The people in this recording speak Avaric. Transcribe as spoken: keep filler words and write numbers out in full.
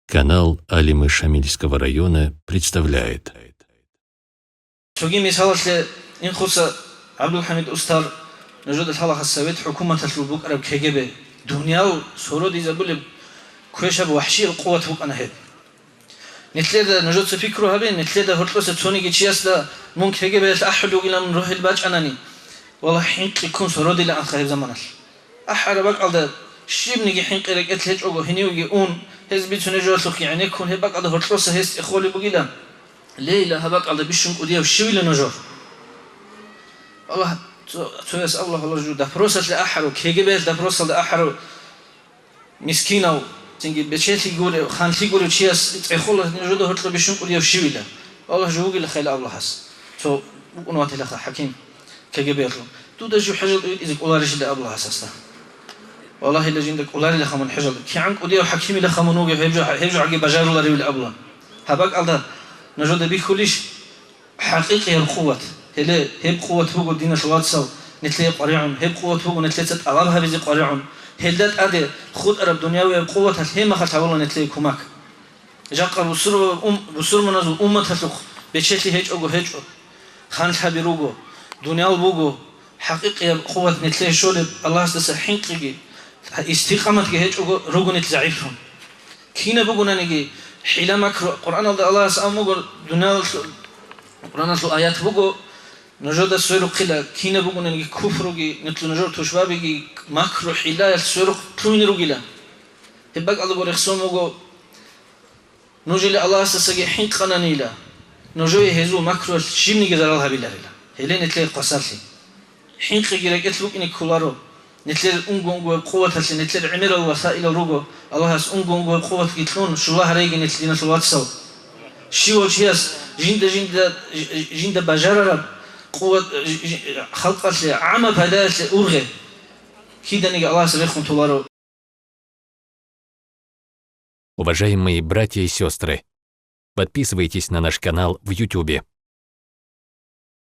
Канал Алимы Шамильского района представляет. Цоги мисалалъе, Инхуса ГӀабдулхӀамид устар, нужеда лъалаха Совет хӀукуматалъул букӀараб КГБ, дуниял сородизабулеб квешаб вахӀшиял къуват букӀана гьеб. Нилъеда нужеца пикру гьабе, нилъеда гьоркьоса цониги чиясда мун КГБ-ялъ ахӀулев вугилан рухӀел бачӀанани, валлагь, хӀинкъи ккун сородилаанха гьеб заманалъ. АхӀараб бакӀалда щибниги хӀинкъи рекӀелъ гьечӀого гьенивги ун, гьез бицунеб жоялъухъги гӀенеккун, гьеб бакӀалда гьоркьоса гьес тӀехолеб бугилан. Лейла, гьаб бакӀалда бищун кӀудияв щивила нужер? Валлагь, цо-, цояс абула, валлагь, жо допросалъе ахӀарав, КГБ-ялъ допросалда ахӀарав, мискинав, цинги бечелъи гурев, ханлъи гурев чияс цӀехола нужеда гьоркьоб бищун кӀудияв щивила. Валлагь, жо вугила хайла Аллагьас. Цо вукӀун ватилаха хӀаким КГБ-ялъул. Дуда жив хӀежал тӀуй витӀизе кӀоларищила Аллагьасасда. Валлагьила жинда кӀоларилаха мун хӀежал. КигӀан кӀудияв хӀакимилаха мун вугев гьеб жо, гьеб жо гьаги бажаруларивил абула. Гьаб бакӀалда нужеда бихьулищ? ХӀакъикъияб къуват. Гьеле гьеб къуват буго, диналъул вацал, нилъее къваригӀун, гьеб къуват буго нилъеца тӀалаб гьабизе къваригӀун, гьелда тӀаде хутӀараб дуниявияб къуваталъ гьеб мехалъ гьабула нилъее кумак. Жакъа бусурба-, ум-, бусурманазул умматалъухъ бечелъи гьечӀого гьечӀо, ханлъаби руго, дуниял буго, хӀакъикъияб къуват нилъее щолеб Аллагьасдаса хӀинкъиги, истикъаматги гьечӀого руго нилъ загӀиплъун. Кинаб бугонаниги хӀила-макру, Къуръаналда Аллагьас абун буго, дуниялалъу-, Къуръаналъул аят буго, нужеда сверухъила, кинаб бугонаниги куфруги, нилъ нужер тушбабиги макру-хӀилаялъ сверухъ лъугьине ругила. Гьеб бакӀалдаго рехсон буго, нужила Аллагьасдасаги хӀинкъананила, нужее гьезул макруялъ щибниги зарал гьабиларила. Гьеле нилъее хвасарлъи. ХӀинкъиги рекӀелъ букӀине кколаро. Нилъер унго-унгояб къуваталъе нилъер гӀемерал васаилал руго, Аллагьас унго-унгояб къуватги лъун, щула гьареги нилъ, диналъул вацал. Щивав чияс жинда-жинда, жинда бажарараб къуват, ж-, ж-, халкъалъе, гӀамма пайдаялъе ургъе. Киданиги Аллагьас рехун толаро. Уважаемые братья и сестры, подписывайтесь на наш канал в Ютубе.